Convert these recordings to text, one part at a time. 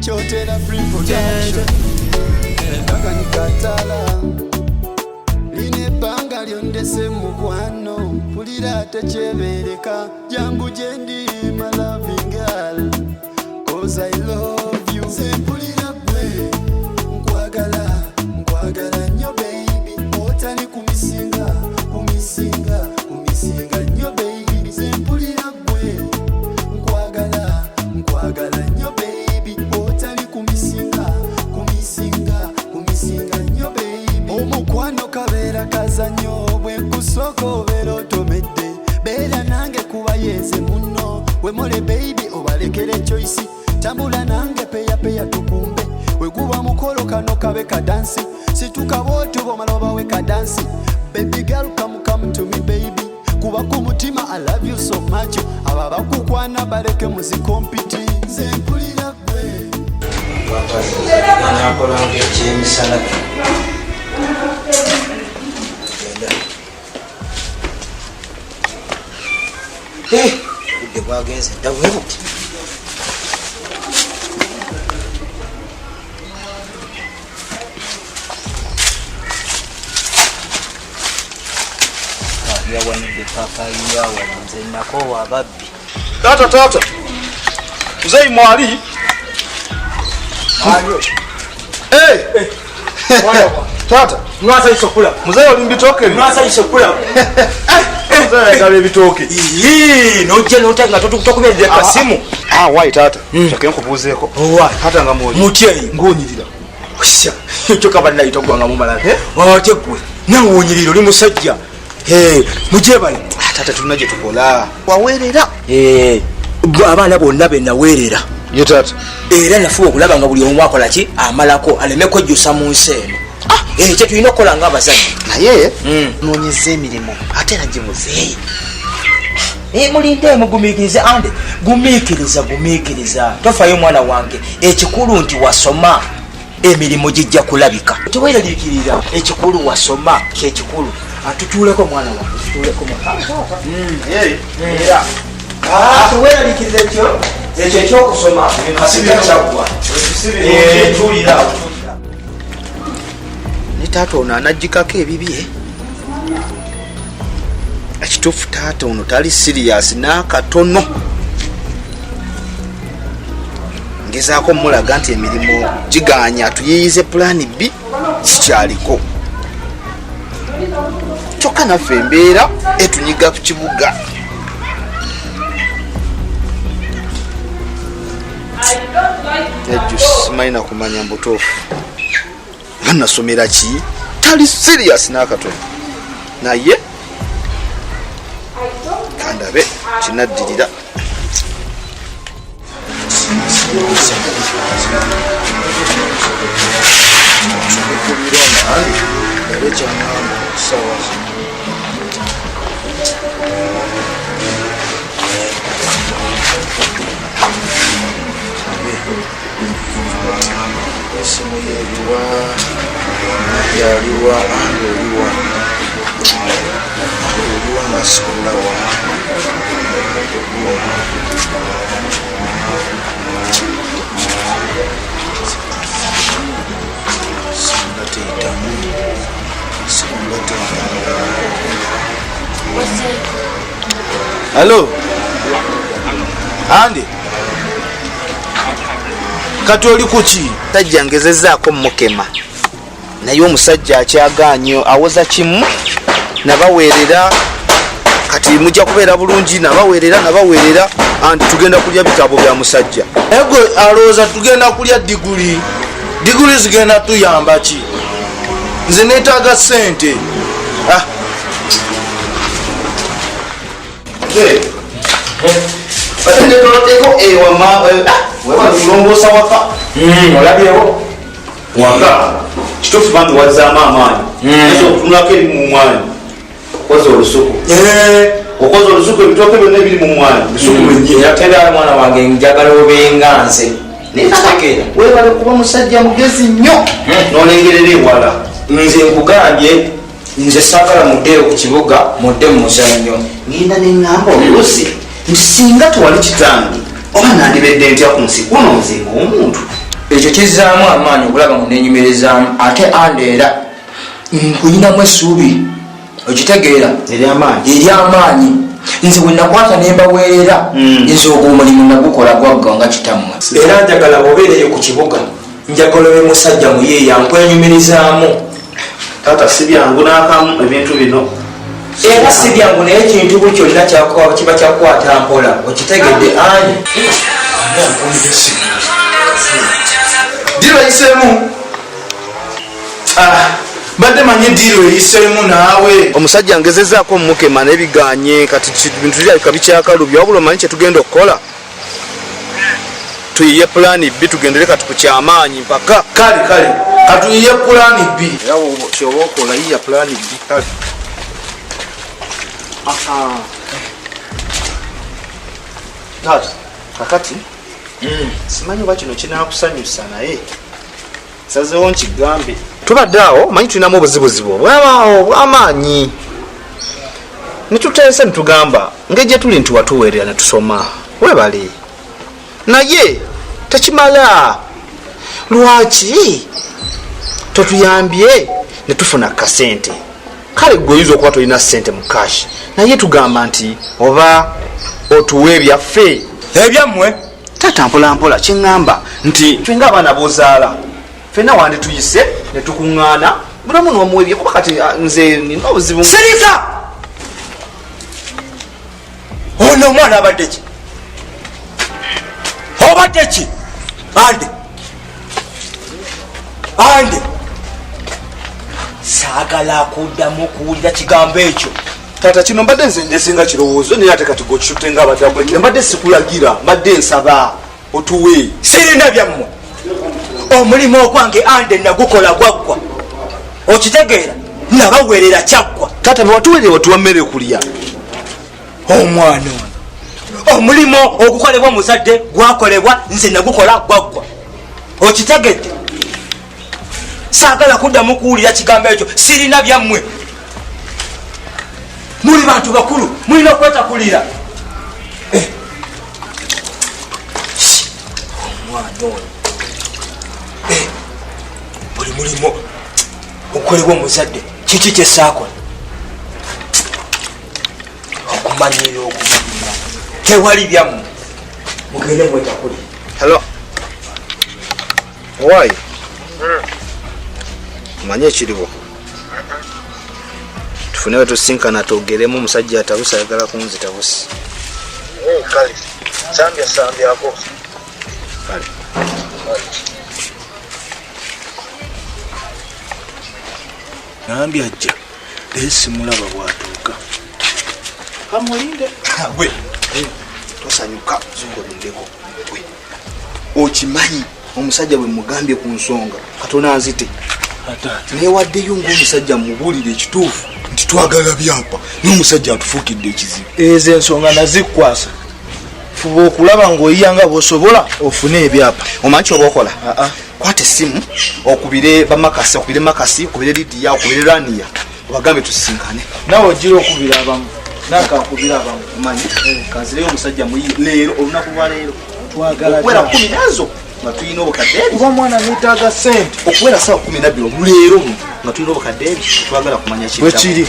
Kyotera Free Production. Kakanikatala lino ebbanga lyondese mukwano, mpulira tekyebeereka. Jangu gyendi, my loving girl, 'cause I love you. Nze mpulira gwe nkwagala, nkwagala nnyo baby, otali kumisinga, kumisinga, kumisinga nnyo baby. Nze mpulira gwe nkwagala, nkwagala nnyo baby, otali kumisinga, kumisinga, kumisinga nnyo baby. Omukwano kabeera kazannyo, bwe nkusooka obeera otomedde. Beera nange kuba yenze munno wemole baby, obalekere choice. Tambula nange peyapeya tukumbe, weguba mukolo kano kabe kadansi. Situka bwotuba omala obawe kadansi. Baby girl, come, come to me baby, kuba ku mutima. I love you so much. Abo abakukwana baleke muzikompiti, nze mpulira gwe. Nakolanga ekyemisana. Genda. Eh, obudde bwagenze dda bwe buti. Yawanidde paapayi yawano, nze nakoowa ababbi. Taata, taata, muzeyi mwali. Eh! Taata. Nwasayisa okulaba. Muzeyi, oli mubitooke byo? Nwasayisa okulaba. Muzeyi ayagala ebitooke. Ii, nojja nota nga tokubedde kasimu. Ah, wayi taata, kyake nkubuuzeeko. Owayi. Taata, nga mwoli? Mutyeyo. Ng'onyirira. Kyokka bannaye toggwanga mumalabe ate gwe nawe onyirira, oli musajja. Eh, mugyebale. Ah, taata, tulina gye tukola. Waweerera? Eh, gwe abaana bonna be naweerera. Ye taata. Era nafuba okulaba nga buli omu akola ki, amalako aleme kwejjusa mu nsi eno. Eh, kye tulina okukola nga abazadde. Naye noonyeza emirimu ate era gye muzeeyi. Eh, mulinde, mugumiikirize ande, gumiikiriza, gumiikiriza, tofayo mwana wange. Ekikulu nti wasoma, emirimu gijja kulabika, teweeraliikirira. Ekikulu wasoma, kyekikulu. Tutuuleko mwana wange, tutuuleko mwana. Era Teweeraliikiriza, ekyo ekyokusoma kasita kyaggwa. Eh, tuulira awo, tuulira. Ne taata ono anagikako ebibye. Ekituufu taata ono tali serious n'akatono. Ngezaako mulaga nti emirimu giganya, tuyiyize plan B, kikyaliko. Kyokka naffe embeera etunyiga ku kibuga. Ejjo simanyi nakumanya mbutuufu nga nasomera ki. Tali serious n'akatono, naye kandabe kinaddirira. Kubira era ekyaŋŋamba kusaawa zino. Esimu yeriwa? Yaliwa? Andi oliwa? Oliwa nga sikulawa. Singa teyitamu, singa teyitamu. Hello, andi kati oli kuki? Sajja ngezezaako mukema, naye omusajja akyaganye, awoza kimu, nabaweerera, kati mujja kubeera bulungi. Nabaweerera, nabaweerera, anti tugenda kulya bitabo bya musajja. Naye gwe alowooza tugenda kulya diguli? Diguli zigenda tuyamba ki? Nze neetaaga ssente. Ah. Ate netoloteko ewama webali kulongoosa waka. Olabyewo. Waka kituufu, bambi wazzaamu amaanyi. Oyinza okutunulako eri mu mwanyi, okoze olusuku, okoze olusuku, ebitooke byonna ebiri mu mwanyi bisuku bennyini. Ate mwana wange, njagala obenga nze. Kitegeera. Webale kuba musajja mugezi nnyo n'olengerera ewala. Nze nkugambye, nze saagala muddeeyo ku kibuga, mudde mu muzannyo. Ngenda neŋŋamba oluusi nti singa tewali kitange, oba nandibedde ntya ku nsi kuno nze ng'omuntu? Ekyo kizzaamu amaanyi okulaba nga nenyumirizaamu ate anda era nkuyinamu essuubi, okitegeera, eryamaanyi. Nze bwe nakwata ne mbaweerera, nze ogwo omulimu nagukola gwagga nga kitammwe. Era njagala bw'obeereyo ku kibuga, njagala obe musajja muyiiya, nkwenyumirizaamu. Taata, si byangu n'akamu ebintu bino. Era si byangu, naye ekintu bwe kyonna kiba kyakukwata mpola, okitegedde ani? Deal eyiseemu. Mbadde manyi deal eyiseemu naawe. Omusajja ngezezaako mukema nebiganye. Kati bintu birabika bikyakalubya. Wabula omanyi kyetugenda okukola? Tuyiye plan B, tugendere kati ku kyamaanyi mpaka. Kale kale, katuyiye plan B. Era kyoba okola, yiya plan B. Kale. Taata, kakati simanyi oba kino kinakusanyusa, naye sazeewo nkigambe. Tubadde awo, manyi tulinamu obuzibuzibu obwabaawo obw'amaanyi, netuteesa netugamba ngeri gye tuli nti watuweerera netusoma, webale, naye tekimala. Lwaki totuyambye netufuna kasente? Kale gwe oyinza okuba tolina sente mu cash, naye tugamba nti oba otuwa ebyaffe. Ebyammwe? Taata, mpolampola. Kyeŋŋamba nti ffe nga abaana bozaala ffenna wandituyise ne tukuŋŋaana, buli omu n'omuwa ebye, kuba kati nze nina obuzibu. Sirika! Ono omwana abadde ki? Obadde ki? Ande, ande, saagala kuddamu okuwulira kigambo ekyo. Taata, kino mbadde nze ndesenga kirowoozo, naye ate kati gokitutte nga abadde akulekera. Mbadde sikulagira, mbadde nsaba otuwe. Sirina byammwe. Omulimu ogwange ande nagukola gwaggwa, okitegeera? Nabaweerera kyaggwa. Taata, bwewatuweerera watuwa mmere kulya. Omwana ono, omulimu ogukolebwa omuzadde gwakolebwa, nze nagukola gwaggwa, okitegedde? Saagala kuddamu kuwulira kigambo ekyo. Sirina byammwe. Muli bantu bakulu, mulina okwetakulira. Eh. Omwana ono. Eh, buli mulimu ogukolebwa omuzadde kiki kyesaakola? Okumanyira, okumanyira, tewali byammwe, mugende mwetakule. Hello, owaayi, omanyi ekiriwo, tufune we tusinkana twogeremu. Omusajja atabuse, ayagala kunzita busi. Kale, sambya sambyako. Kale. Gambye ajja, naye simulaba bwatuuka. Kamulinde. Gwe tosanyuka, zukolindeko. Gwe okimanyi omusajja bwe mugambye ku nsonga, katona nzite, newaddeyo ngaomusajja mubuulire ekituufu nti twagala byapa, naye omusajja atufuukidde ekizibu. Ezo ensonga nazikwasa. Fuba okulaba ng'oyiya nga bw'osobola ofune ebyapa. Omanyi kyoba okola? Kwata essimu okubire bamakasi, okubire Makasi, okubire Lidiya, okubire Raniya, obagambe tusisinkane. Nawe ogira okubira abamu, nankankubira abamu. Omanyi kanzireyo omusajja muyi leero, olunaku lwa leero. Twagala okuwera 10 nazo nga tulina obukadde ebi. Kuba mwana neetaaga sente. Okuwera sawa 12 oluleero luno nga tulina obukadde ebi, twagala kumanya. Bwekiri.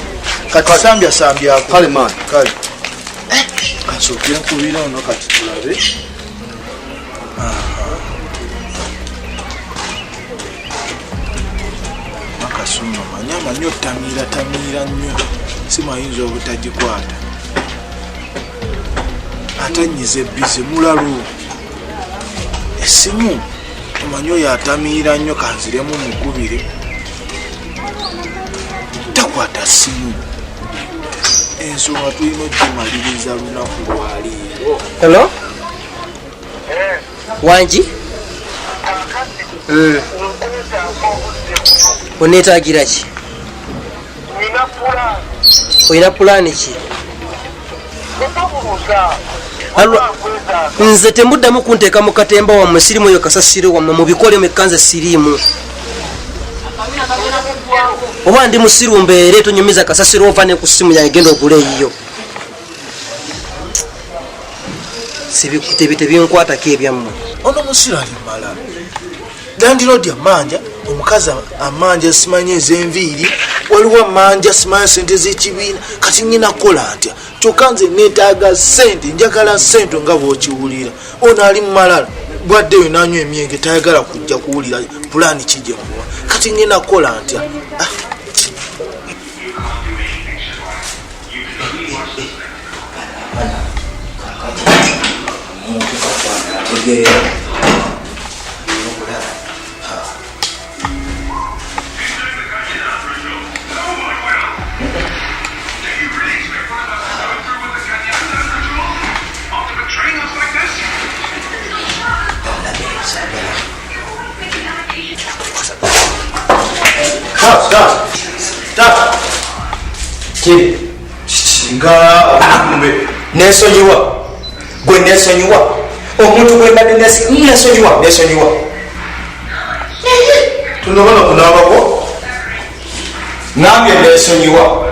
Kati sambya sambyako. Kale man. Kale, kansookera nkubira ono, kati tulabe. Makasuno manyi amanyi otamiira tamiira nnyo, simu ayinza obutagikwata, atanyiza ebize mulalu essimu. Omanyi oyo atamiira nnyo, kanziremu mukubire, takwata simu. Ensonga tulina ogimaliriza lunaku lwaleero. Hello? Wangi? Oneetaagira ki? Olina pulaani ki? Nze temuddamu kunteeka mu katemba wammwe, sirimu eyo kasasiro wammwe mubikole mekka, nze siriimu. Oba ndi musiru mbeere tonyumiza kasasiro, ova ne ku ssimu yange, genda ogule eyiyo. Tebinkwatako ebyammwe. Ono musiru ali malala. Landiroodi amanja, omukazi amanja simanyi ez'enviiri, waliwo amanja simanyi sente z'ekibiina. Kati ngina kukola ntya? Kyokka nze neetaaga sente, njagala sente nga bw'okiwulira. Ono ali mu malala, bwaddeyo n'anywa emyenge, tayagala kujja kuwulira pulaani ki gye muwa. Kati ngenda kukola ntya? Nesonyiwa gwe, nesonyiwa omuntu gwe mbadde nesonyiwa, nesonyiwa. Tunabana kunaabako. Nange nesonyiwa.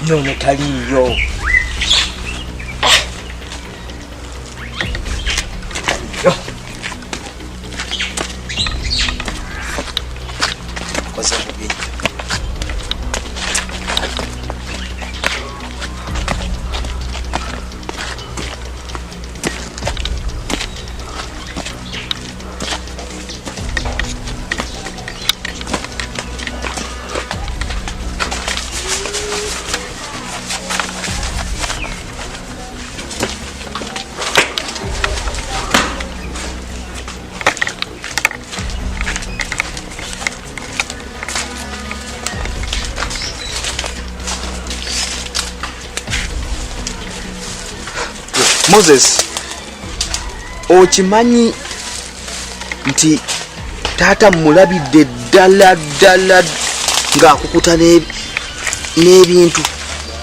Nono taliyo. Koze bubi. Moses, okimanyi nti taata mmulabidde ddala ddala ng'akukuta n'ebintu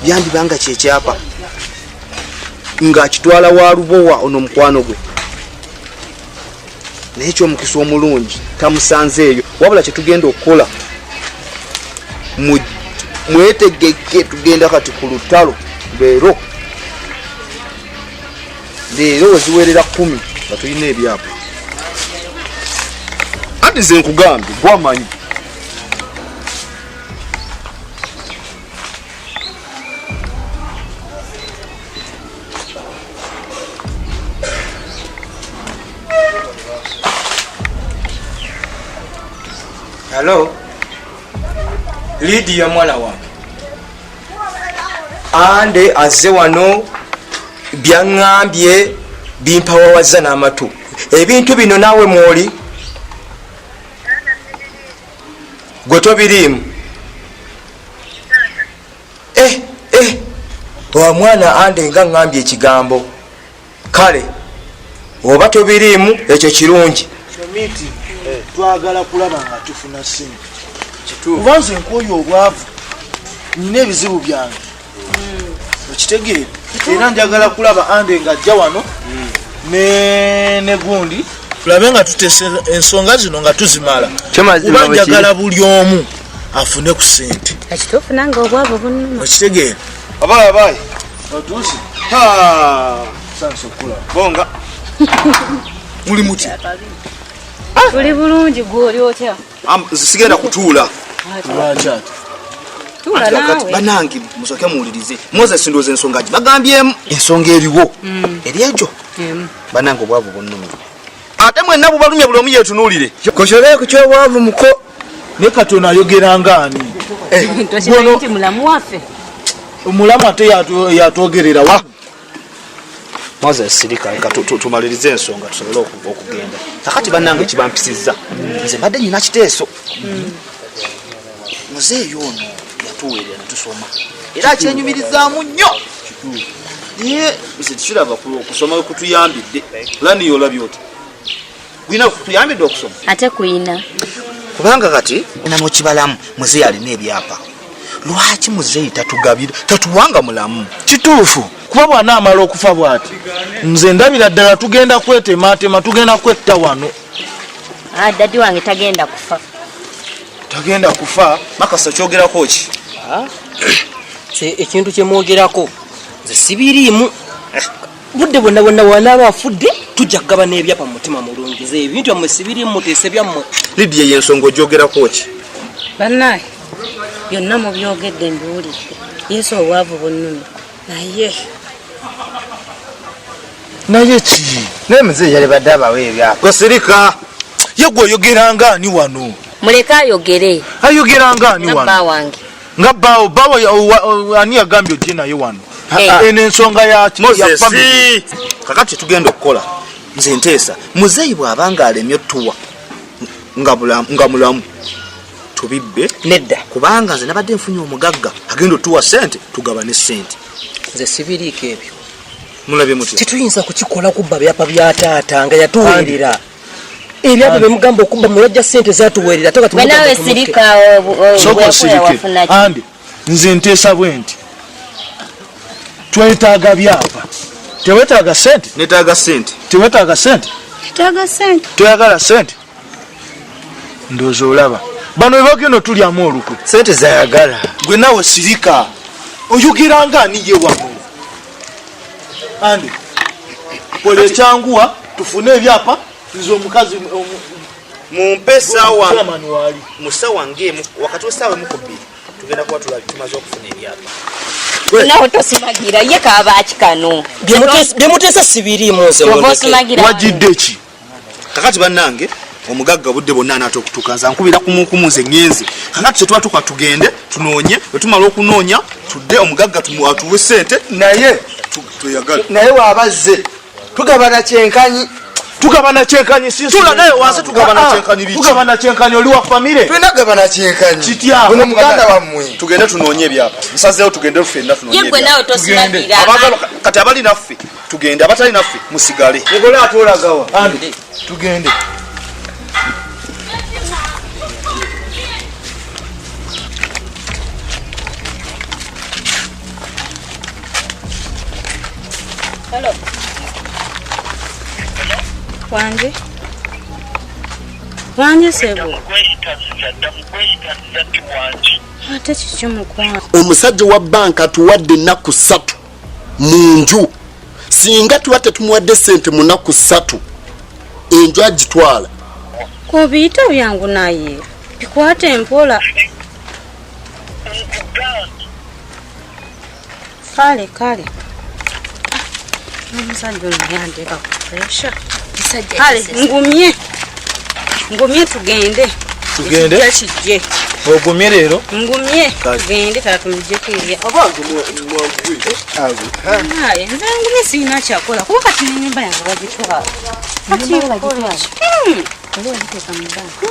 byandiba nga kyekyapa ng'akitwala wa Lubowa ono mukwano gwe, naye ekyomukisa omulungi tamusanze eyo. Wabula kyetugenda okukola, mwetegeke, tugenda kati ku lutalo leero. Leero weziwerera 10 nga tulina ebyapa. Anti nze nkugambye gwamanyi. Hello, Lydia mwana wange ande azze wano, byaŋŋambye bimpawawaza n'amatu. Ebintu bino naawe mwoli gwe tobiriimu. Omwana ande nga ŋŋambye ekigambo, kale oba tobiriimu ekyo kirungi. Meeting twagala kulaba nga tufuna ssente, kuba nze nkooye obwavu, nina ebizibu byange, okitegeera? Era njagala kulaba ande ng'ajja wano ne gundi, tulabe nga tuteesa ensonga zino nga tuzimala, kuba njagala buli omu afune ku ssente. Ekituufu nange obwavu bunnuma. Okitegeera? Abayi abayi otuuse. Bonga. Muli muti. Tuli bulungi gwe oli otya? Sigenda kutuula. Lwaki ate? Tuula naawe. Banange musooke muwulirize. Moses ndowooza ensonga gi bagambyemu ensonga eriwo. Eri egyo. Banange obwavu bunnumye. Ate mwenna bubalumye buli omu yeetunuulire. Kokyole ku kyobwavu muko. Naye kati ono ayogera ng'ani? Tokimanyi nti mulamu waffe. Omulamu ate yatwogerera wa? Moses sirika leka tumalirize ensonga tusobole okugenda. Kakati bannange kibampisizza. Nze mbadde nina kiteeso. Muzeeyi ono yatuweerera ne tusoma. Era akyenyumirizaamu nnyo. Naye nze tekiraba okusoma we kutuyambidde. Lani olabye oti? Gulina kutuyambidde okusoma? Ate kuyina. Kubanga kati nanokibalamu muzeeyi alina ebyapa. Lwaki muzeeyi tatugabira tatuwanga mulamu? Kituufu kuba bw'anaamala okufa bw'ati nze ndabira ddala tugenda kwetematema tugenda kwetta wano. Dadi wange tagenda kufa. Tagenda kufa. Makasa kyogerako ki? Ekintu kye mwogerako nze sibiriimu. Budde bwonna bwonna wanaaba afudde tujja kugabana ebyapa mu mutima mulungi. Nze ebintu byammwe sibiriimu muteese byammwe. Lydia y'ensonga ogyogerako ki? Bannaye byonna mubyogedde mbiwulidde. Yesu obwavu bunnuma naye naye ki? Naye muzeeyi yalibadde abawa ebyapa. Gwe sirika. Ye gwe oyogera ng'ani wano? Muleke ayogere. Ayogera ng'ani Nga wano? bba wange. Nga bbaawo, bbaawo ani yagambye ojje naye wano? Eno ensonga ya Moses. family. Kakati tugenda okukola nze nteesa muzeeyi bw'abanga alemye otuwa nga mulamu tubibbe. Nedda. Kubanga nze nabadde nfunye omugagga agenda otuwa ssente tugabane ssente. Nze sibiriiko ebyo. Mulabye mutya? Tetuyinza kukikola kubba byapa bya taata nga yatuweerera. Ebyapa bye mugamba okubba mwe yajja ssente zatuweerera ate kati Gwe mugamba naawe tumutte. sirika, Sooka bwe osirike. wafuna ki? Andi, nze nteesa bwe nti twetaaga byapa. Tewetaaga ssente? Netaaga ssente. Tewetaaga ssente? Netaaga ssente. Toyagala ssente? Ndowooza olaba. Bano be bagenda otulyamu olukwe. Ssente zayagala. Gwe naawe sirika. Oyogera nga ani ye wano? Andi, kola ekyanguwa tufune ebyapa nze omukazi mumpe essaawa Chairman waali. Mu ssaawa ng'emu, wakati w'essaawa emu ku bbiri tugenda kuba tumaze okufuna ebyapa. Nawe tosimagira ye kaaba ki kano? Bye muteesa sibiriimu nze Oba mundeke. osimagira Wajjidde ki? Kakati bannange omugagga budde bwonna anaatera okutuuka nze ankubira kumukumu nze ŋŋenze. Kakati kye tuba tukola tugende tunoonye, bwe tumala okunoonya tudde omugagga atuwe ssente. Naye tweyagale. Naye w'abazze tugabana kyenkanyi. Tugabana kyenkanyi, si Tula naye wansi tugabana kyenkanyi biki? Tugabana kyenkanyi oli wa famire. Tulina kugabana kyenkanyi. Kitya? Ono muganda wammwe. Tugende tunoonye ebyapa. Nsazeewo tugende ffenna tunoonye Ye gwe ebyapa. naawe tosimagira. Abaagala kati abali naffe tugende, abatali naffe musigale. Mugole atuulagawa. Andi, tugende. Hello. Wanje? Wanje sebo. Ate kiki mukwano? Omusajja wa banka atuwadde ennaku 3 mu nju. Singa tuba tetumuwadde ssente mu nnaku 3, enju agitwala. Kubiyita byangu naye bikwate mpola. Kale kale. Omusajja ono yanteeka ku pressure. Kale ngumye. Ngumye tugende. Tugende? Ekijja kijje. Ogumye leero? Ngumye. Kale. Tugende tala tumuggyeko ebya. Abange mwanguwe. Naye nze ngumye sirina kyakola kuba kati n'ennyumba yange bagitwala. Kati bagitwala. Oli wagiteeka mu bbanka.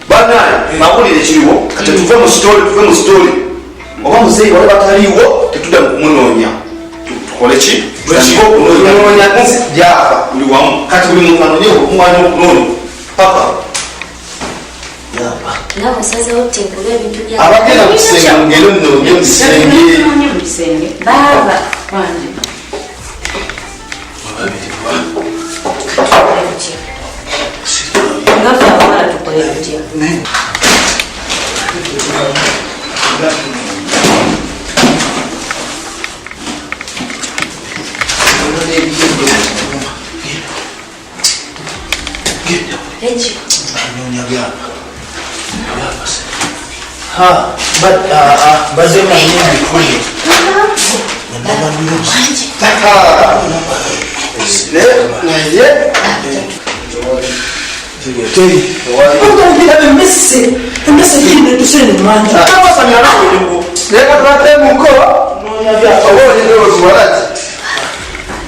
Banaye, mawulire kiriwo, kati tuve mu story, tuve mu story. Oba muzeeyi wali bataliiwo, tetudda mu kumunoonya. Tukole ki? Tutandike okunoonya. Kunoonya nsi byapa. Buli wamu. Kati buli muntu anoonye okumwanya okunoonya. Papa. Byapa. Nawe osazeewo oteekule ebintu bya- Abagenda mu kisenge mugende munoonye mu kisenge. kisenge. Baba wange. Nga ffe abawala tukole tutya? Baze manyi ebikule. Naye Emmese yine tusene mangi. Leka twatemuko oba olina otuwalaki.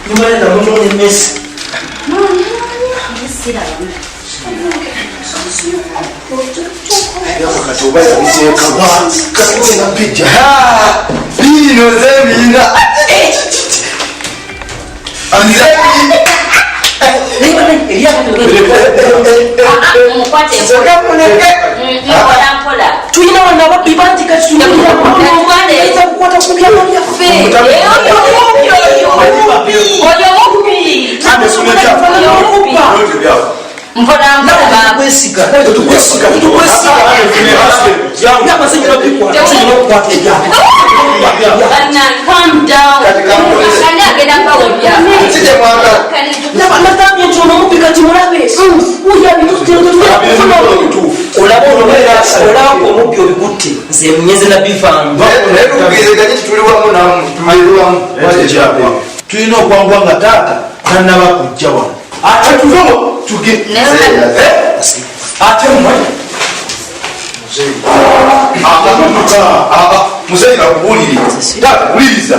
Nyumanya namunoonya emmese. Kati oba yabiteekawa kati pijja biino zebiina Tulina wano ababbi bangi kati tulina kukwata ku byama byaffe. Olaba omubbi obikutte nze nyenze nabivaamu. Tulina okwanguwa nga taata tannaba kujja wano. Ate tuvemo ate mmwe muzeeyi nakubuulire taata wuliriza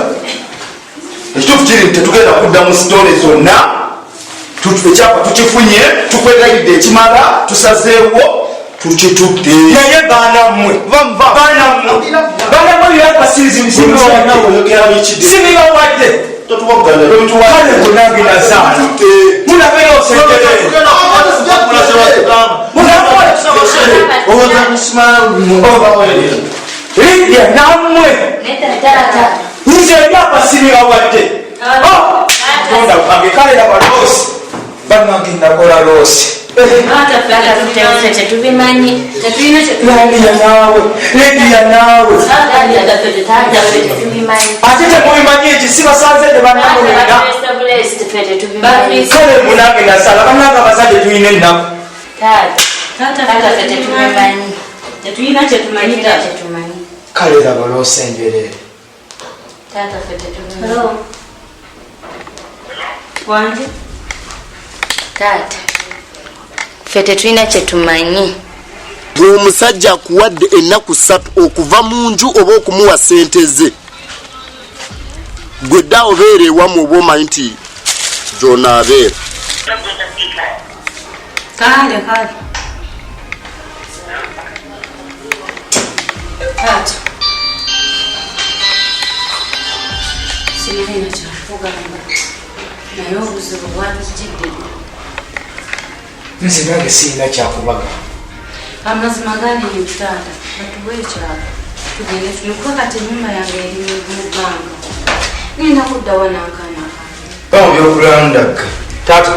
ekituufu kiri nti tetugenda kudda mu sitole zonna ekyapa tukifunye tukwegayidde ekimala tusazeewo tukitutte naye baana mmwe baana mmwe byapa sibibawadde kale gonange nazaala mulabeyo osengerere Lydia nammwe nze ebyapa sibibawadde tonda wange kale laba loosi bannange nakola loosi Lydia naawe ate temubimanyi eki sibasanze ne bannamulina kale munange nasala bannange abazadde tulina ennaku. Kale laba loosi enjereere. Taata ffe tetulina kyetumanyi. Omusajja akuwadde ennaku 3 okuva mu nju oba okumuwa ssente ze. Gwe dda obeera ewamu oba omanyi nti gy'onaabeera. Kale kale. Taata sirina kyakugamba naye obuzibu bwatujjidde. Nze nange sirina kyakubagamba. Amazima gali nti taata batuwe ekyapa tugende tunukuba kati ennyumba yange eri mu bbanga. Ngenda kudda wano akaana kange. Byokulandagga taata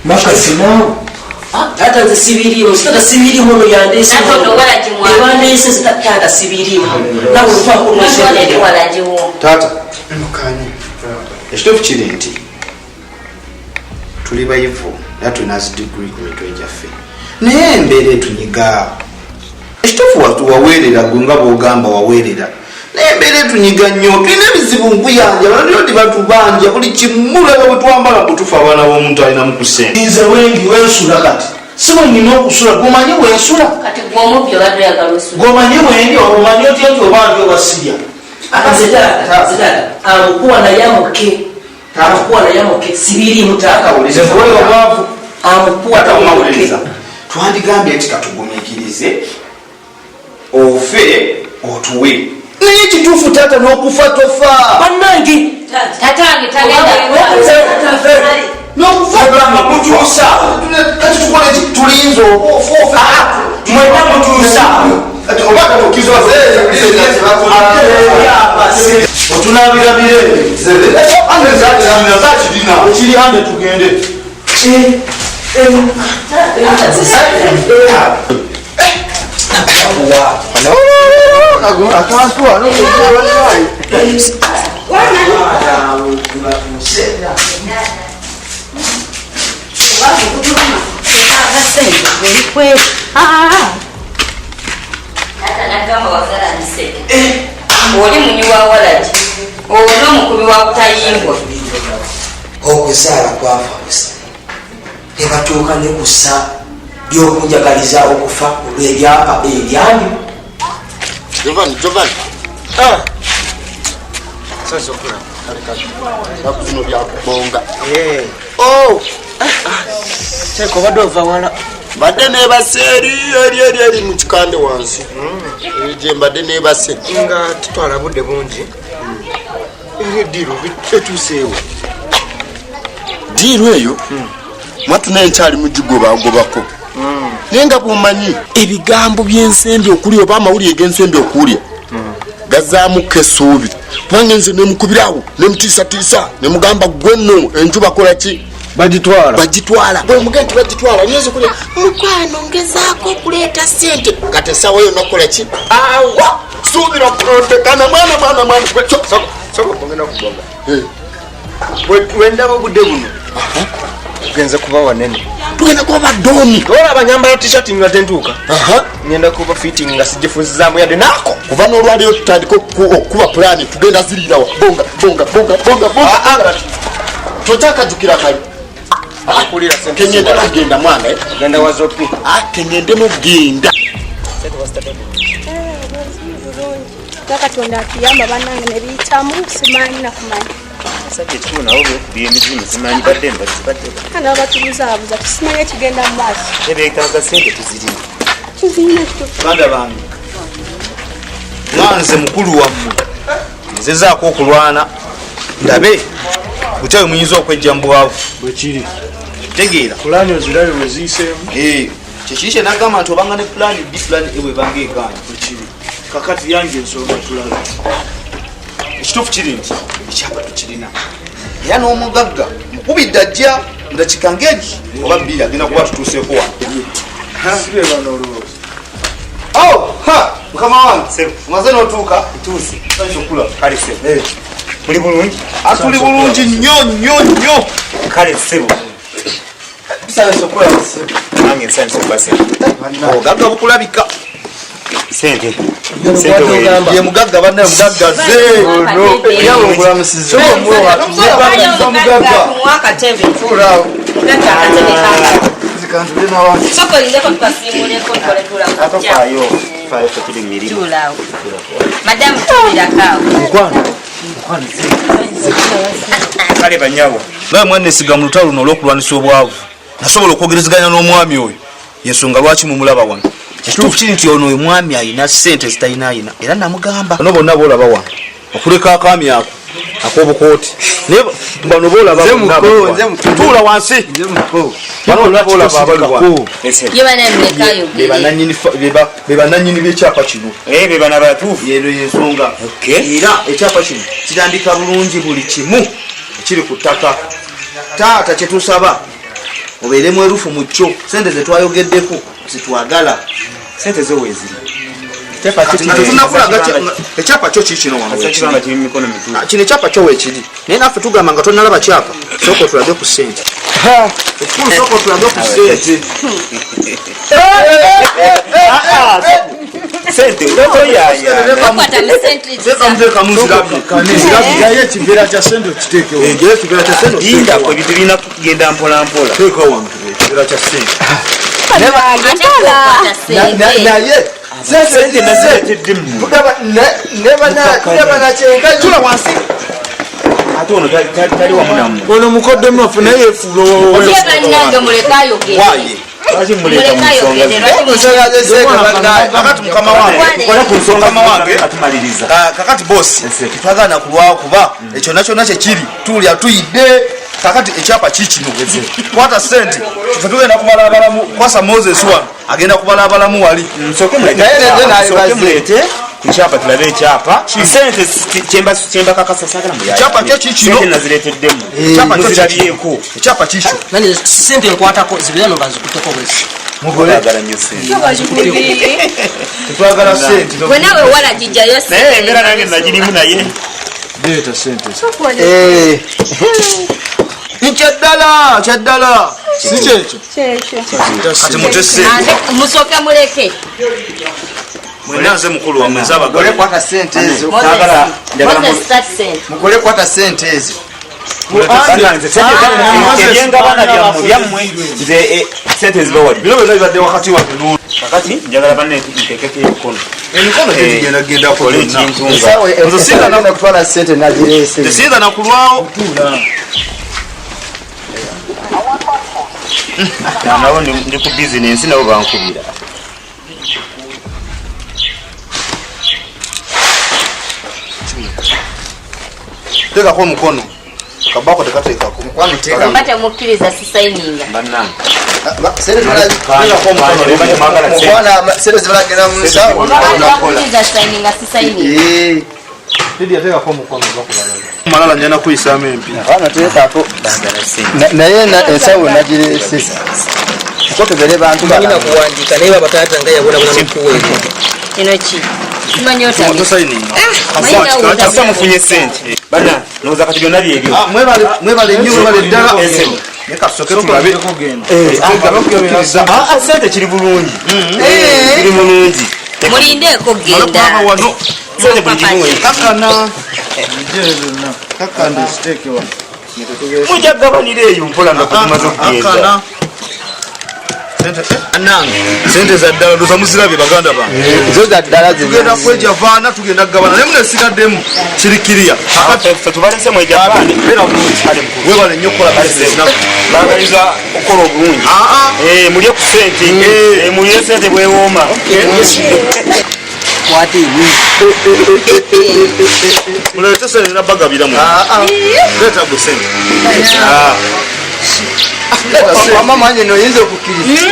makasi naawe. Taata nze sibiriimu taata sibiriimu ono yandeese ebandeese nze taata sibiriimu nawe taata ekituufu kiri nti tuli bayivu era tulina zi diguri ku mitwe gyaffe naye embeera etunyiga. Ekituufu waweerera gwe nga bw'ogamba waweerera naye embeera etunyiga nnyo tulina ebizibu nkuyanja banalyo batubanja buli kimu laba bwe twambala butufu abaana b'omuntu alinamu ku ssente. Nze wendi wensula kati si bwe nnina okusula gomanyi wensula gomanyi wendi omanyi otya nti oba ndi oba sirya. Nze taata amukuwa naye amuke amukuwa naye amuke sibiriimu taata amukuwa tamuwuliriza. Twandigambye nti katugumiikirize ofe otuwe naye ekituufu taata n'okufa tofa bannange tatange tagenda n'okufa mutuusa kati tukole ki tulinze oba ofe ofe mwena mutuusa oba katukiza ebyapa Otunabira bire. Ande zakirina. Ekiri ande tugende. Akantu wano Nagamba wazala nseke oli munywi wa walagi oli omukubi wa butayimbwa. Okuzaala kwafa busa ne batuuka ne kussa ly'okunjagaliza okufa olw'ebyapa ebyanyu. Giovanni, Giovanni. Naku zino byakubonga. Oh! Kyeka obadde ova wala. Mbadde neebase eri eri eri eri mu kikande wansi. Gye mbadde neebase. Nga tutwala budde bungi. Era eddiiro etuuseewo. Ddiiru eyo mwattu naye nkyali mugigobagobako. Naye nga bw'omanyi ebigambo by'ensembi okulya oba amawulire g'ensembi okulya gazaamuko essuubi, kubanga nze nemukubirawo nemutiisatiisa nemugamba gwe nno enju bakola ki, bagitwala bagitwala. Bwemuga nti bagitwala nyinza okulya mukwano ngezaako okuleeta ssente kati essaawa yonna okukola ki, awa suubira kulondekana mwana mwana mwana. Soka ogenda kubonga. Wendaba obudde buno tugenze kuba wanene, tugenda kuba badomi. Olaba nyambala t-shirt nga tentuuka, ngenda kuba fitting nga sigifunzizaamu yadde naako. Kuva n'olwaleero tutandika okukuba pulaani, tugenda ziriirawa bonga bonga bonga bonga bonga. Tokyakajukira kali kenyenda kugenda mwana. Genda wa zopi. Kenyendemu genda. Nga Katonda atuyamba bannange ne biyitamu, simanyi nakumanya. Abasajja ekikulu nabo beekubya emizimu, simanyi badde mbadde. Kana batubuzaabuza, tusimanyi ekigenda mu maaso. Ebeetaaga sente tuzirina. Tuzirina, kituufu. Baganda bange, nga nze mukulu wammwe nzezaako okulwana ndabe butya bwe muyinza okwejja mu bwavu. Bwekiri. Tegeera. Pulaani ozirabe bwe ziyiseemu. Kyekiri kye nagamba nti obanga ne pulaani B, pulaani A bwebanga egaana. Bwekiri. Kakati yange ensonga tulabe. Ekituufu kiri nti ekyapa tukirina, era n'omugagga mukubidde ajja mu dakiika ng'egi oba bbiri agenda kuba tutuuseeko wano. Sibe bano olowooza. Oh, ha, mukama wange omaze n'otuuka. Tuuse. Kale ssebo, muli bulungi? Atuli bulungi nnyo nnyo nnyo. Kale ssebo. Nange nsanyuse okuba ssebo. Obugagga bukulabika. Sente. Ye mugagga bannaye, mugagga ze. Tumuwe akatebe. Mugagga akatebe kanga. Soko lindeko tukasiimuleko tukole tuula. Atofaayo, faayo, ffe tuli mu mirimu. Tuulaawo. Madamu, tuulirako awo. Kale banyawo. Nga mwanesiga mu lutalo luno olw'okulwanisa obwavu, nasobola okwogerezeganya n'omwami oyo, yensonga lwaki mumulaba wano. Ekituufu kiri nti ono oyo mwami alina ssente zitalinayina, era namugamba bano bonna boolaba wano okuleka akaami ako ak'obukooti, naye bano boolaba Nze bonna muko, abali nze wano. muko. Tuula wansi. Bano bonna boolaba abali wano Ye bana muleka ayogere. Be bannannyini b'ekyapa kino. Be bana batuufu. Yero yensonga, era ekyapa kino kirambika bulungi buli kimu ekiri ku ttaka. Taata, kyetusaba obeere mwerufu mu kyo, sente zetwayogeddeko zitwagala. Sente zo weeziri. Ekyapa kyo kikino wano weekiri. Kibanga kiri mu mikono mituufu. Ah, kino ekyapa kyo weekiri, naye naffe tugamba nga tonalaba kyapa, sooka otulage ku ssente. Ekikulu sooka otulage ku ssente. Sente toyaya. Bakwata mu sente. Naye ekiveera kya sente okiteekewo. Ekiveera kya sente. Lindako, ebintu birina kugenda mpola mpola. Teeka wano ekiveera kya ssente. Ate kukwata sente. Naye Sente nazireteddemu. Tula wansi. Ate ono tali wamu nammwe. Ono mukodde mwaffe naye yeefuula. Ye bannange muleke ayogere. Waaye. Lwaki muleeta mu nsonga zino? Kakati mukama wange, Tukole ku nsonga mukama wange, atumaliriza. Kakati bosi, tetwagaana kulwawo kuba ekyo kyonna kyekiri tulya tuyidde. Kakati ekyapa kikino, kwata sente, ffe tugenda kubala abalamu. Kwasa Moses wano agenda kubala abalamu wali. Nsooke Naye muleete. naye Nsooke muleete. Ku kyapa tulabe ekyapa. Sente kyembakakasa sagala Ekyapa kyo kikino. Sente nazireeteddemu. Ekyapa kyo Muzirabyeko. Ekyapa kikyo. Nani sente nkwatako zibira no nga nzikutteko bwezi. Mwagala nnyo sente. Tetwagala sente. Gwe nawe wala gijjayo. Naye embeera nange nagirimu naye. Leeta sente. Kyaddala kyaddala. Si kyekyo. Kati mute sente. Musooke muleke. Mwenna nze mukulu wammwe nze Mugole abagala. kwata sente ezo. Moses start sente. Mugole kwata sente ezo. Bannange, sente ebyengabana byammwe byammwe nze sente zibawali. Bino byonna bibadde wakati wange n'ono. Kakati njagala banne nteekeko emikono. Emikono gye gigenda gendako Kole gyonna. ekintu nga Ensawo Nze siyinza na- egenda kutwala sente nagireese. Nze siyinza na kulwawo. Nabo ndi ku bizinensi nabo bankubira. Teekako omukono. Kabaako tekateekako. Mukwano teeka. Mba temukkiriza sisayininga. Bannange. Sente zibala- Teekako omukono. Mukwano sente zibalagenda mu nsawo. Oba tebakkiriza sayininga sisayininga. Eh. Lydia teekako omukono va ku balala. Malala njana kuyisaamu empi. Mukwano teekako. Baagala sente. Naye ensawo nagireese. Ko tubere bantu Balina balamu. kuwandiika naye baba taata nga yabonabona n'okuweerera. Kino ki? Simanyi otamye. Tosayininga. Kasa mufunye sente. Bannange ndowooza kati byonna byebyo. Ah, mwebale mwebale nnyo mwebale ddala. Naye kasooke tulabe. Ah, ah, sente kiri bulungi. Kiri bulungi. Mulindeeko Male genda. kulaba wano. Sente buli kimu we. Kakana. Zonna. Kakana. Ziteeke wano. Mujja kugabanira eyo mpola nga tumaze okugenda. Kakana. Sente sente za ddala ndoza muzirabye baganda bange. Zo za ddala zino. Tugenda kwejavaana tugenda kugabana naye muno esigaddemu kiri kiriya. Ffe tubalese mu Japan. Beera bulungi. Webale nnyo okukola bizinesi naffe. Baagaliza okukola obulungi. Ah, ah. Mulye ku sente. Mulye sente bwewooma. Kwata emu. Muleete sente nabagabira mu. Leeta gwe sente. Leeta sente. Mama manje noyinza okukkiriza.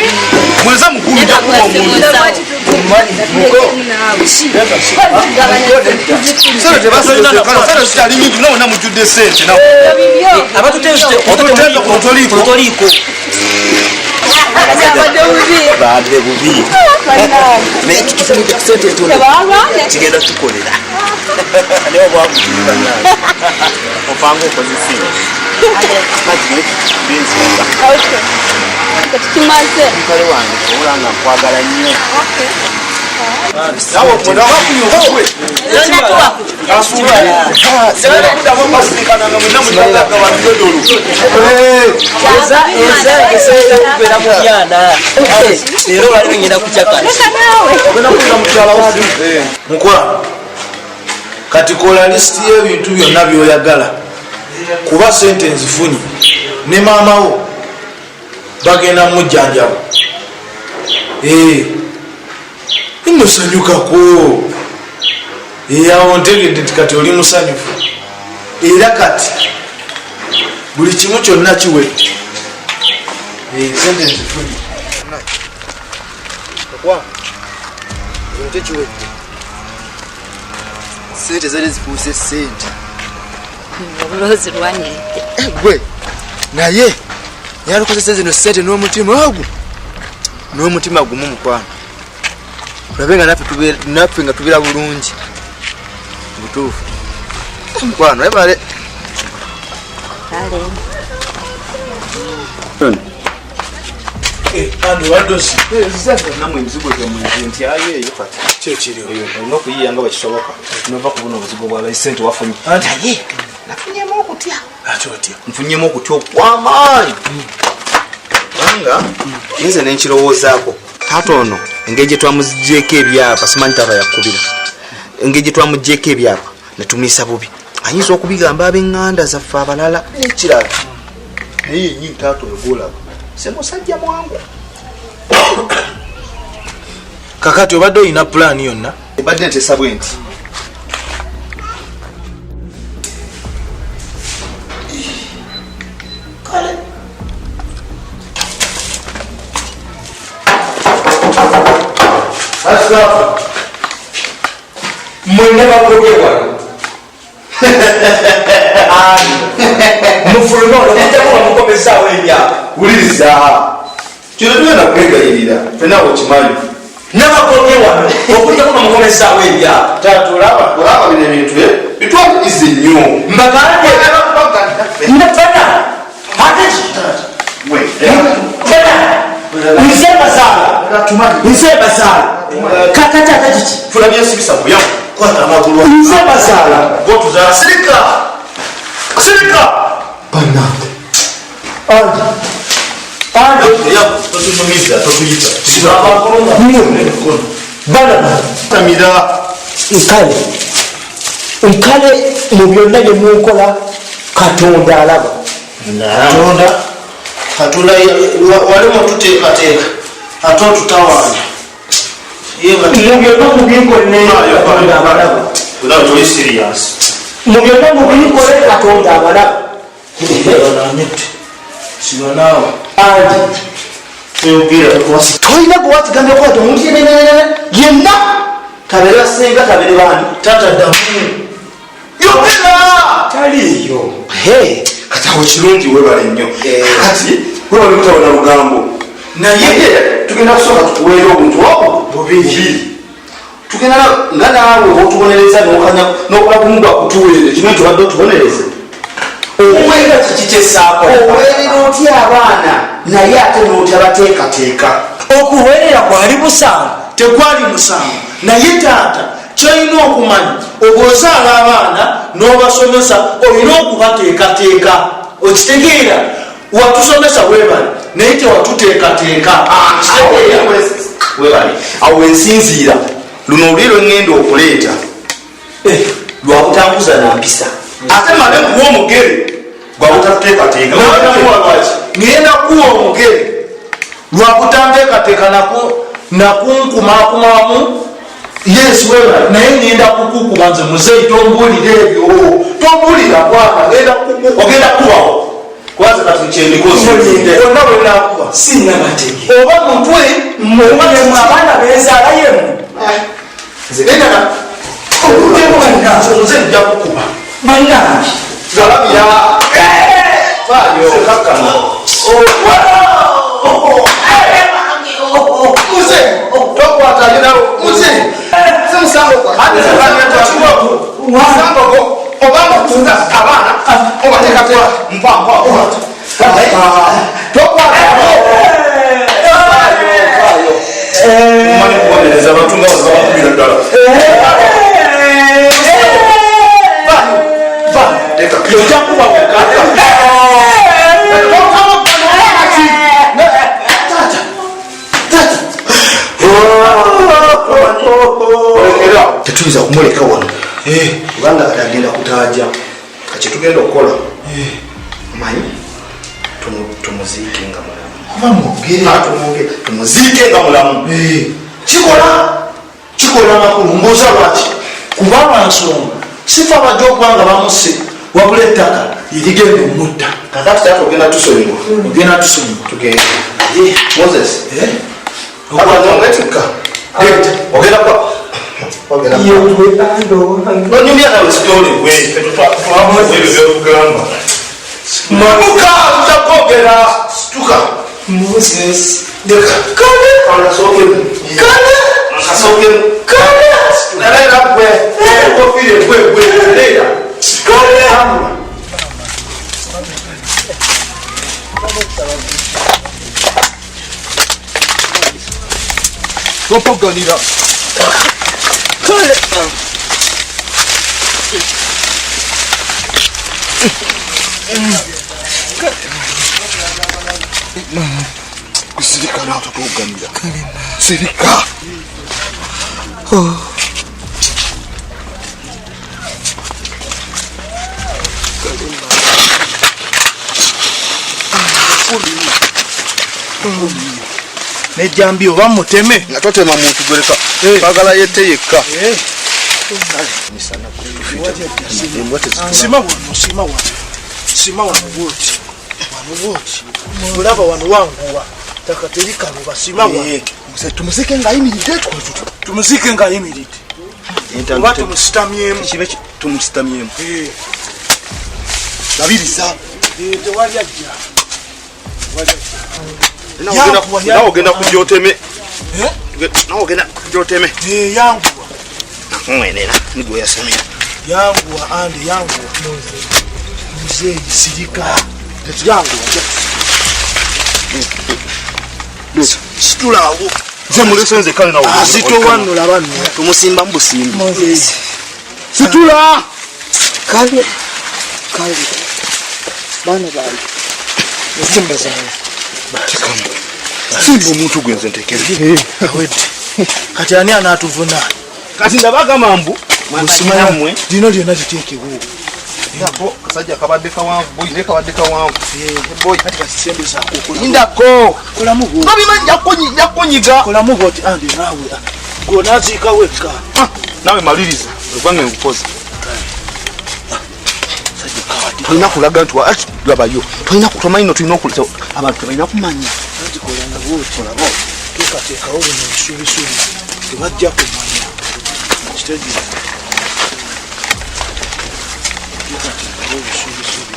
Mweza mukulu nja kuwa omuntu. Muko. Sente tebasente sente zikyali nyingi nawe namujjudde sente nawe. Abatuteeze Otuteeze ku Puerto Puerto Rico. Badde bubi. Naye tukifunidde ku sente entono. Kigenda tukolera. Naye obwavu bannange. Opanga okoze sente. Kati bensonga. Tukimaze. Mukale wange owula nga nkwagala nnyo. Nawe mwenda bafunye obukwe. Sigala kuddamu okubasinkana nga mwenna mulina abantu edolo. Eza eza kubeera mu byana. Leero olwaliro ngenda kucakala. Ogenda kuwulira mukyala wo. Mukwano kati kola lisiti y'ebintu byonna by'oyagala kuba sente nzifunye ne maama wo bagenda mujjanjaba. Nno sanyukako. Awo ntegedde nti kati oli musanyufu era kati buli kimu kyonna kiwedde. Sente nzifunye. Ekyo kiwedde. Sente zali zifuuse sente. Obuloozi lwanyiridde. Gwe naye yalukozesa zino sente n'omutima ogwo n'omutima gumu mukwano. Tulabe nga naffe nga tubeera bulungi. Butuufu. Mukwano webale. Kale. Andi wadosi. Namwe emizigo gyammwe nze ntyayo eyo kati. Kyekiriwo. Eyo olina okuyiiya nga bwe kisoboka. Nova ku buno obuzigo bwa sente wafunye. Naye nafunyemu okutya. Ate otya? Nfunyemu okutya okw'amaanyi. Kubanga nze ne nkirowoozaako. Taata ono engeri gye twamuggyeeko ebyapa simanyi taata yakubira. Engeri gye twamuggyeeko ebyapa ne tumuyisa bubi. Ayinza okubigamba ab'eŋŋanda zaffe abalala. N'ekirala naye yennyini taata oyo gw'olaba si musajja mwangu. Kakati obadde olina pulaani yonna? Ebadde nteesa bwe nti. Mwenna bakobye wano. Mufulume ono mujja kuba mukomezaawo ebyapa. Wuliriza, kino tugenda kwegayirira fena okimanyi. Nabakobye wano okujja kuba mukomezaawo ebyapa. Taata olaba, olaba bino ebintu bitwala izi nnyo. Mbagambye nafana ate fena nze bazaala, nze bazaala kakati ate kiki? Funa byensibisa kuyamu. Kwata amagulu. Nze bazaala. Gotuzaala. Sirika, sirika. Bannange. Andi. Andi. Totunumiza, totuyita. Bana. Tamira. Nkale. Nkale mu byonna bye munkola Katonda alaba. Katonda, Katonda wali mututeekateeka ate otutawaanya. Mu byonna mubikole Katonda abalaba. Mu byonna mubikole Katonda abalaba. Sibanaawe. Andi. Tolina gwe wakigambye okukwata omuntu yenna kabere basenga kabere bani. Taata ddamu. Yogera! Taliiyo. Kati awo kirungi webale nnyo. Kati webale kutawona lugambo. Naye tugenda kusooka tukuweere obuntu obwo bubiri. Tugenda nga naawe otubonereza n'okola gumu gwa kutuweerera kino nti obadde otubonereza. Oweerera kiki kye saakola? Oweerera otya abaana naye ate n'otabateekateeka? Okuweerera kwali musango? Tekwali musango. Naye taata kyolina okumanya obw'ozaala abaana n'obasomesa olina okubateekateeka. Okitegeera? Watusomesa weebale naye tewatuteekateeka. Weebale. Awo wensinziira luno oluli lwe ŋŋenda okuleeta lwa butambuza na mpisa. Ate male nkuwa omugere gwa butatuteekateeka. Ŋŋenda kuwa omugere lwa butanteekateeka nakunkumakumamu. Yes, weebale naye ŋŋenda kukukuba nze muzeeyi tombuulira ebyo. Tombuulira bwana, ŋŋenda kukukuba. Ogenda kukubawo. Kwanza kati kyendikoze. Bonna bwe naakuba. Sinnabategeera. Oba mutwe, oba mmwe abaana beezaala yemmwe. Nze nja kukuba. Bannange. Zalabira. Faayo. Kakkana. Muze, tokwata nawo. Muze. Si musango gwa. Musango gwo. Obanga okuza abaana obateekateeka mpa mpa. Tokwata. Mmanyi kubonereza abantu nga bakubira ddala. Ojja kuba wekka. Tetuyinza kumuleka wano kubanga kati agenda kutaaja. Kati tugenda okukola omanyi tumuziike nga mulamu. Kuba mwogere. Tumwogere, tumuziike nga mulamu. Kikola amakulu. Mbuuza lwaki? Kuba lwa nsonga sifa bajja okuba nga bamusse wabula ettaka lirigenda omutta. Kakati taata ogenda tusonyiwa. Ogenda tusonyiwa. Tugende. Moses. Ogenda ogenda kwa Nonyumya nawe sitole gwe. Ebyo by'otugamba. Manuka tuja kwogera. Situka. Moses. Leka. Kale. Kasookemu. Kale. Kasookemu. Kale. Naleera gwe. Enkofiira gwe gwe. Leera. Kale. Topoganira. Kale. Sirika nawe topoganira. Sirika. Nejjambi oba muteme. Nga totema muntu gwereka. Twagala yette yekka. Sima wano, sima wano. Sima wano bw'oti. Wano bw'oti. Olaba wano wanguwa. Ttaka terikaluba, sima wano. Tumuzike ng'ayimiridde. Tumuzike ng'ayimiridde. Oba tumusitamyemu. Kibe tumusitamyemu. Labiriza. Tewali ajja. Nawe ogenda kujja oteme. Nawe ogenda kujja oteme. Yanguwa. Mwenera nigwe yasamira. Yanguwa andi yanguwa. Muzeeyi sirika. Yanguwa. Situlaawo. Nze mulese nze kale nawe. Asitowa nno laba nno. Tumusimba mu busimbi. Situla. Kale. Kale. Baana bange. Ensimba zange. Tekamu. Simba omuntu gwe nze ntekere. Awedde. Kati ani anaatuvuna? Kati ndabagamba mbu Musimanya lino lyonna liteekewo. Nako kasajja kabadde kawanvu boy naye kabadde kawanvu. Boy kati kasisembezaako okola. Lindako. Kolamu bw'oti. Tobimanyi nja kunyiga. Kolamu bw'oti andi naawe. Gw'onaaziika wekka. Naawe maliriza ogwange nkukoze. Tolina kulaga nti labayo. Tolina tomanyi no tulina okuleta abantu tebalina kumanya. Anti kolanga bw'oti. Teekateekawo bino ebisubisubi. Tebajja kumanya. Kitegeera. Teekateekawo ebisubisubi.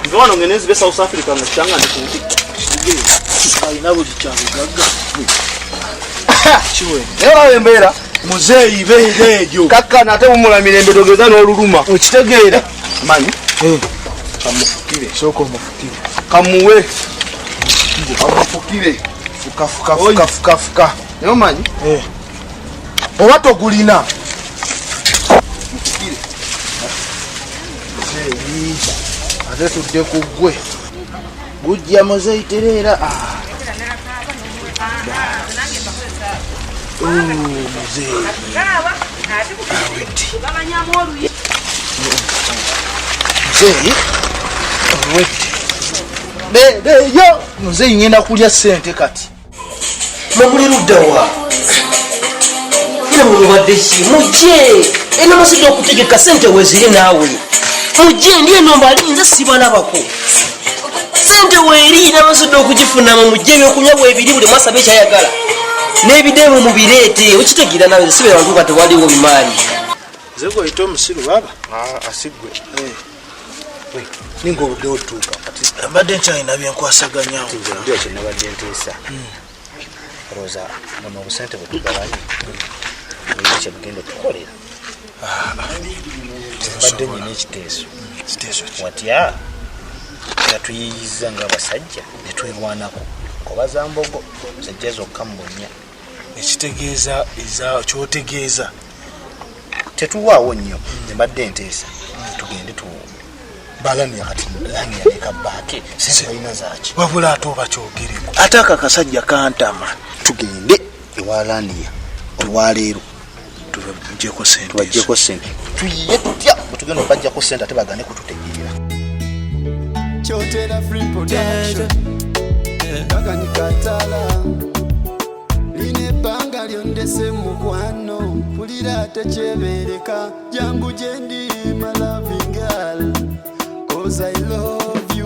Nze wano ngende nzibe South Africa nga kyanga ndi ku nti. Alina buli kyabugagga. Kiwe. Naye olaba embeera. Muzeeyi beera eyo. Kakkana ate wumula mirembe togeza n'oluluma. Okitegeera. Manyi. Kamufukire. Sooka omufukire. Kamuwe. Kamufukire. Fuka fuka fuka fuka fuka. Naye omanyi. Oba togulina. Mufukire. Muzeeyi ate tudde ku ggwe. Gujja muzeeyi tereera. Muzeeyi. Awedde. Muzeeyi owedde. Beeyo muzeeyi ngenda kulya ssente kati. Mwe muli ludda wa? Era mwe mubadde ki? Mujje! Eno masidde okutegeka ssente weeziri naawe. Mujje ndi eno mbalinze sibalabako. Ssente weeri namasidde okugifunamu mujje ebyokunywa bwebiri buli mwasaba ekyayagala. N'ebideebo mubireete okitegeera naawe nze sibeera wantu nga tewaliwo bimaanyi. Nze gw'oyita omusiru baaba? Asigwe. Ninga obudde otuuka kati. Mbadde nkyalina bye nkwasaganyawo. Ndio kye nabadde nteesa. Olowooza buno obusente bwe tugabanye olina kye bugenda otukolera. Mbadde nnyina ekiteeso. Kiteeso ki? Watya nga tuyiiyizza ng'abasajja ne twerwanako koba za mbogo zajja zokka mu bunnya. Ekitegeeza eza kyotegeeza. Tetuwaawo nnyo nze mbadde nteesa tugende tu balania kati lania ne kabbaake sente balina zaaki. Wabula ate oba kyogereko. Ate ako akasajja kantama. Tugende ewa Lania olwaleero. Tubaggyeko ssente. Tubaggyeko ssente. Tuyiye tutya bwe tugenda okubaggyako ssente ate bagane kututegeera. Kyotera free production. Kakanyikatala. Lino ebbanga lyondese mukwano. Mpulira tekyebeereka. Jangu gye ndi my loving girl. 'Cause I love you.